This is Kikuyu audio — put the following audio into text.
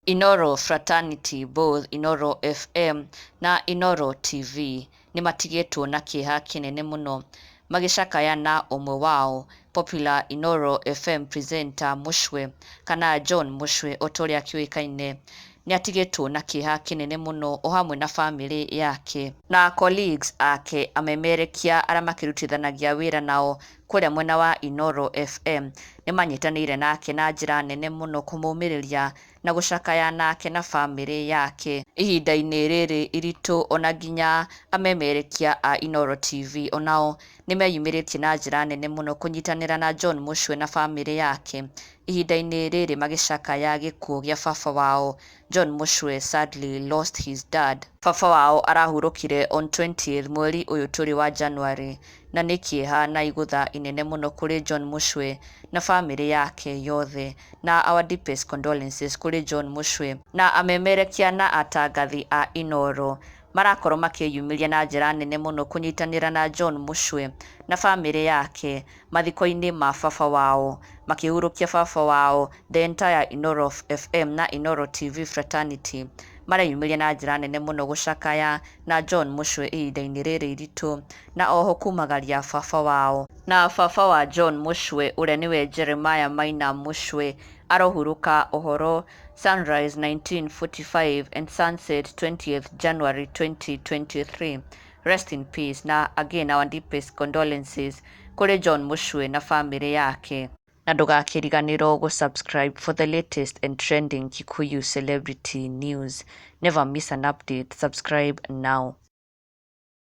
Inooro Fraternity both Inooro FM na Inooro TV nĩmatigĩtwo na kĩeha kĩnene mũno magĩcakaya na ũmwe wao, popular Inooro FM presenter Mũcwe kana John Mũcwe ota ũrĩa akĩũĩkaine, nĩatigĩtwo na kĩeha kĩnene mũno o hamwe na bamĩrĩ yake na colleagues ake, amemerekia arĩa makĩrutithanagia wĩra nao kũrĩa mwena wa Inooro FM nĩmanyitanĩire nake na njĩra nene mũno kũmũmĩrĩria na gũcakaya nake na bamĩrĩ yake ihinda-inĩ rĩrĩ iritũ. Ona nginya amemerekia a Inooro TV onao nĩmeyumĩrĩtie na njĩra nene mũno kũnyitanĩra na John Mũcwe na bamĩrĩ yake ihinda-inĩ rĩrĩ magĩcakaya gĩkuũ gĩa baba wao. John Mũcwe sadly lost his dad. Baba wao arahurũkire on 20th mweri ũyũ tũrĩ wa January, na nĩ kĩeha na igũtha inene mũno kũrĩ John Mũcwe na bamĩrĩ yake yothe, na our deepest condolences kũrĩ John Mũcwe. Na amemerekia na atangathi a Inooro marakorwo makĩyumĩria na njĩra nene mũno kũnyitanĩra na John Mũcwe na bamĩrĩ yake mathiko-inĩ ma baba wao, makĩhurũkia baba wao. The entire Inooro FM na Inooro TV fraternity mareyumĩria na njĩra nene mũno gũcakaya na John Mũcwe ihinda-inĩ rĩrĩ iritũ, na oho kumagaria baba wao. Na baba wa John Mũcwe, ũrĩa nĩwe Jeremiah Maina Mũcwe, arohurũka ũhoro sunrise 1945 and sunset 20th January 2023. Rest in peace, na again our deepest condolences kũrĩ John Mũcwe na bamĩrĩ yake. Na ndũgakĩriganĩrwo gũ-subscribe for the latest and trending Kikuyu celebrity news. Never miss an update. Subscribe now.